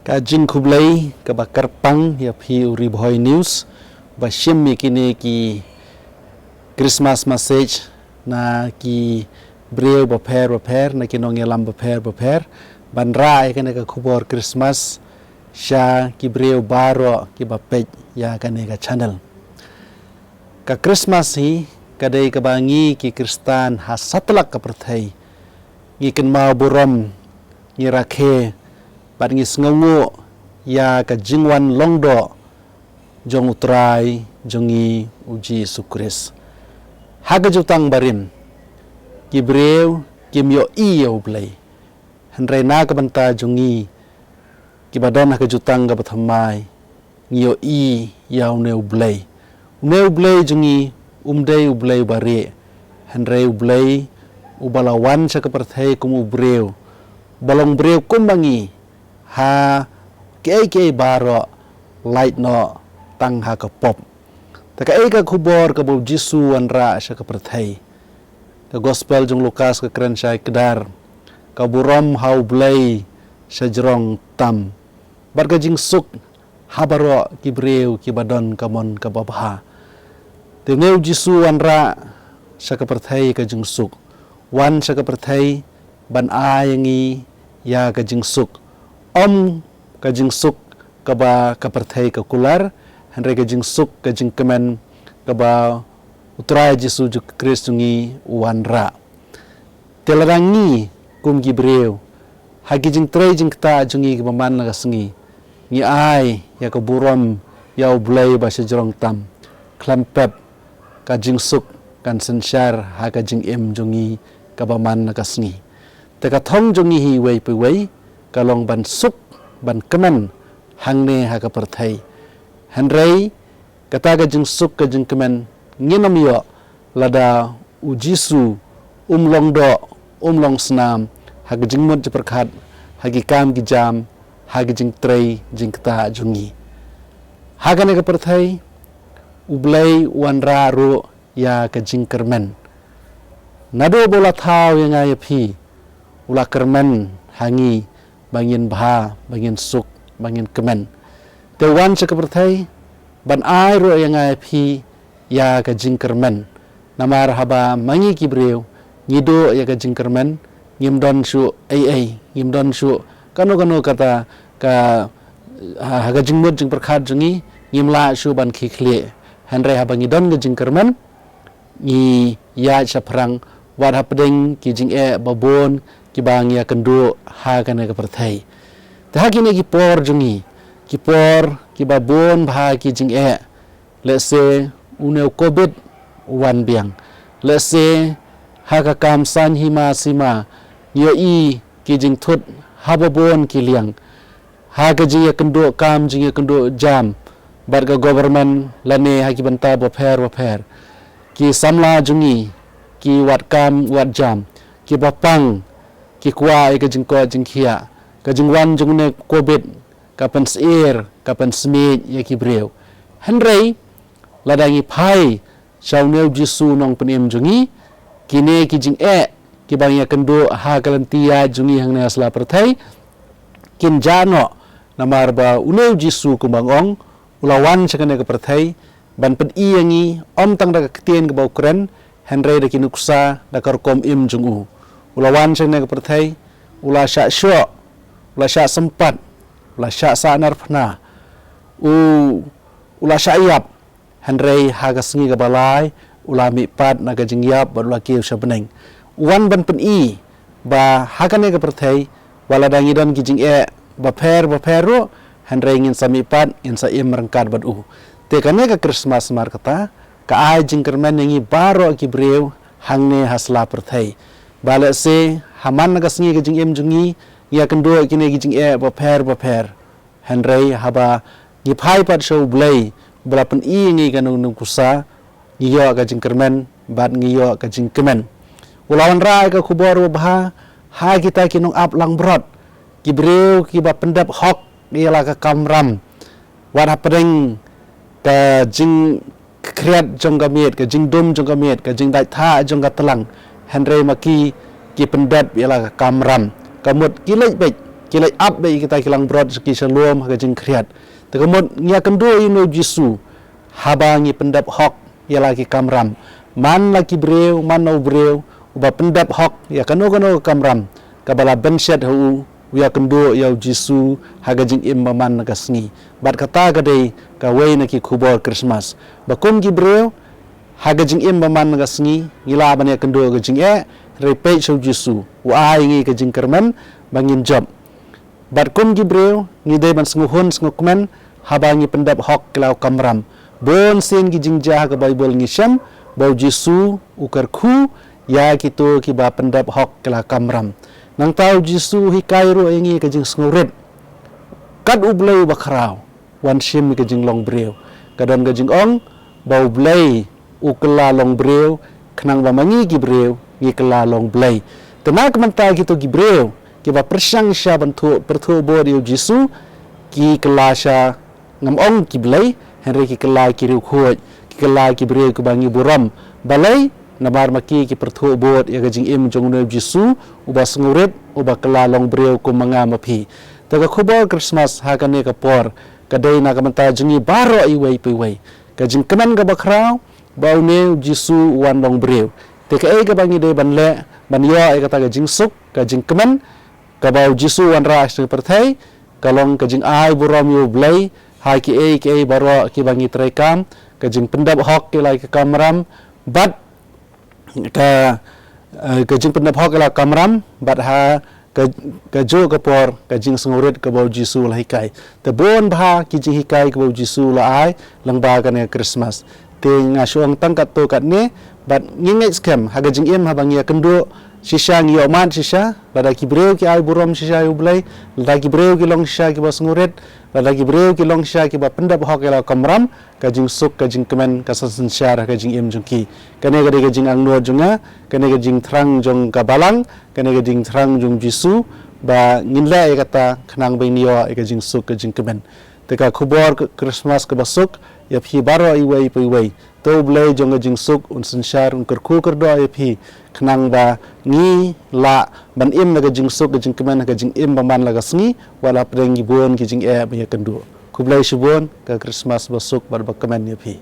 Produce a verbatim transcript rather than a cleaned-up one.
Ka jingkhublei kaba kyrpang ïa phi u Ri Bhoi News ba shim ïa kine ki Christmas message na ki briew bapher bapher, na ki nongïalam bapher bapher, ban rah ïa kane ka khubor Christmas sha ki briew baroh kiba peit ïa kane ka channel. Ka Christmas hi ka dei kaba ngi ki Khristan ha satlak ka pyrthei ngi kynmaw burom, ngi rakhe bad ngi sngewnguh ïa ka jingwan long doh jong U Trai jong ngi U Jisu Khrist. Ha ka jutang barim, ki briew kim ïohi ïa U Blei. Hynrei na ka bynta jong ngi kiba don ha ka jutang kaba thymmai, ngi ïohi ïa une U Blei. Une U Blei jong ngi um dei U Blei uba rieh, hynrei U Blei uba la wan sha ka pyrthei kum u briew, ba long briew kumba ngi, ha kiei kiei baroh, lait noh tang ha ka pop. Te kaei ka khubor kaba U Jisu wanrah sha ka pyrthei? Ka Gospel jong Lukas ka kren shai kdar, ka burom ha U Blei sha jrong tam, bad ka jingsuk ha baroh ki briew kiba don ka mon kaba bha. Te une U Jisu wanrah sha ka pyrthei ka jingsuk, wan sha ka pyrthei ban ai ïa ngi ïa ka jingsuk, ym ka jingsuk kaba ka pyrthei ka kular, hynrei ka jingsuk ka jingkmen kaba U Trai Jisu Khrist jong ngi u wanrah. Te lada ngi kum ki briew, ha ki jingtrei jingktah jong ngi kiba man la ka sngi, ngi ai ïa ka burom ïa U Blei ba sha jrong tam, khlem pep ka jingsuk kan synshar ha ka jingim jong ngi kaba man la ka sngi. Te ka thong jong ngi hi iwei pa iwei ka long ban suk, ban kmen hangne ha ka pyrthei. Hynrei kata ka jingsuk ka jingkmen ngin ym ïoh lada U Jisu um long doh, um long snam ha ka jingmut jingpyrkhat, ha ki kam ki jam, ha ki jingtrei jingktah jong ngi. Ha kane ka pyrthei U Blei u wanrah ruh ïa ka jingkyrmen. Naduh ba u la thaw ïa nga ïa phi, u la kyrmen ha ngi ba ngin bha, ba ngin suk, ba ngin kmen. Te u wan sha ka pyrthei ban ai ruh ïa nga ïa phi ïa ka jingkyrmen. Namar haba ma ngi ki briew ngi duh ïa ka jingkyrmen, ngim don shuh ei ei, ngim don shuh kano kano kata ka, ha, ha ka jingmut jingpyrkhat jong ngi, ngim lah shuh ban khie khlieh. Hynrei haba ngi don ka jingkyrmen, ngi ïaid shaphrang wat hapdeng ki jingeh babun kiba ngi ïakynduh ha kane ka pyrthei. Te ha kine ki por jong ngi, ki por kiba bun bha ki jingeh, lehse une u Covid u wan biang, lehse ha ka kam saiñ hima sima ngi ïohi ki jingthut ha babun ki liang, ha ka jingïakynduh kam, jingïakynduh jam bad ka government lane ha ki bynta bapher bapher. Ki samla jong ngi ki wad kam wad jam, kiba pang, ki kwah ïa ka jingkoit jingkhiah. Ka jingwan jong une u Covid ka pynsyier, ka pynsmiej ïa ki briew. Hynrei lada ngi phai sha une U Jisu Nongpynim jong ngi, kine ki jingeh kiba ngi ïakynduh ha ka lynti ïaid jong ngi hangne ha sla pyrthei kin jah noh, namar ba une U Jisu kumba nga ong u la wan sha kane ka pyrthei ban pyni ïa ngi, ym tang da ka ktien kaba u kren, hynrei da ki nuksa, da ka rukom im jong u. U la wan sha kane ka pyrthei, u la shah shoh, u la shah sympat, u la shah sahnarphna, u, u la shah ïap, hynrei ha ka sngi kaba lai u la mihpat na ka jingïap bad u la kiew sha bneng. U wan ban pyni ba ha kane ka pyrthei, wat lada ngi don ki jingeh bapher bapher ruh, hynrei ngin sa mihpat, ngin sa im ryngkat bad u. Te kane ka Christmas namar kata ka ai jingkyrmen ïa ngi baroh ki briew hangne ha sla pyrthei. Ba lehse ha man la ka sngi ka jingim jong ngi, ngi ïakynduh kine ki jingeh bapher bapher. Hynrei haba ngi phai pat sha U Blei, uba la pyni ïa ngi ka nong nongkusa, ngi ïoh ka jingkyrmen bad ngi ïoh ka jingkmen. U la wanrah ïa ka khubor babha ha kita ki nongap langbrot, ki briew kiba pyndep hok ïa la ka kamram, wat hapdeng ka jing khriat jong ka miet, ka jingdum jong ka miet, ka jingdait thah jong ka tlang, hynrei ma ki, ki pyndep ïa la ka kamram. Ka mut ki leit beit, ki la ap beit ïa kita ki langbrot ki sha lum ha ka jingkhriat. Te ka mut ngi ïakynduh ïa une u Jisu haba ngi pyndep hok ïa la ki kamram. Man la ki briew, man la u briew uba pyndep hok ïa kano kano ka kamram kaba la bynshet ha u, u ïakynduh ïa u Jisu ha ka jingim ba man la ka sngi. Bad kata ka dei kawei na ki khubor Christmas. Ba kum ki briew, ha ka jingim ba man la ka sngi, ngi lah ban ïakynduh ka jingeh, hynrei peit sha u Jisu, u ai ngi ka jingkyrmen ba ngin jop. Bad kum ki briew, ngi dei ban sngewhun sngewkmen haba ngi pyndep hok ki la u kamram. Bun sien ki jingjia ha ka Baibl ngi shem ba u Jisu u kyrkhu ïa kito kiba pyndep hok ki la kamram. Nangta u Jisu u hikai ruh ïa ngi ka jingsngewrit. Kat u Blei uba khraw, wan shim ïa ka jinglong briew. Ka don ka jingong ba u Blei u kylla long briew, khnang ba ma ngi ki briew ngi kylla long Blei. Te na ka bynta kito ki briew kiba pyrshang shisha ban thuh, pyrthuh bud ïa u Jisu, ki kylla sha, ngam ong ki blei, hynrei ki kylla ki riewkhuid, ki kylla ki briew kiba ngi burom. Balei? Namar ma ki ki pyrthuh bud ïa ka jingim jong une u Jisu uba sngewrit, uba kylla long briew kum ma nga ma phi. Te ka khubor Christmas ha kane ka por ka dei na ka bynta jong ngi baroh iwei pa iwei. Ka jingkmen kaba khraw ba une u Jisu u wan long briew. Te kaei kaba ngi dei ban leh ban ïoh ïa kata ka jingsuk, ka jingkmen kaba u Jisu u wanrah sha ka pyrthei, ka long ka jingai burom ïa u Blei ha kiei kiei baroh kiba ngi treikam, ka jingpyndep hok ïa la ki kamram, bad ka, eh, ka jingpyndep hok ïa la kamram, bad ha ka, kajuh ka por ka jingsngewrit kaba u Jisu u la hikai. Te bun bha ki jinghikai kaba u Jisu u la ai lyngba kane ka Christmas. Te nga shu ong tang katto katne, bad ngi ngeit skhem ha ka jingim haba ngi ïakynduh shisha, ngi ïohmad shisha, lada ki briew ki ai burom shisha ïa u Blei, lada ki briew ki long shisha kiba sngewrit, lada ki briew ki long shisha kiba pyndep hok ïa la kamram, ka jingsuk, ka jingkmen ka sa synshar ha ka jingim jong ki. Kane ka dei ka jingangnud jong nga, kane ka jingthrang jong ka Balang, kane ka jingthrang jong u Jisu, ba ngin leh ïa kata khnang ba ngin ïoh ïa ka jingsuk, ka jingkmen. Te ka khubor K-, Christmas kaba suk ïa phi baroh iwei pa iwei. To u Blei jong ka jingsuk un synshar, un kyrkhu kyrdoh ïa phi, khnang ba ngi lah ban im ïa ka jingsuk, ka jingkmen, ka jingim ba man la ka sngi, wat la pdeng ki bun ki jingeh ba ngi ïakynduh. Khublei shibun, ka Christmas ba suk bad ba kmen ïa phi.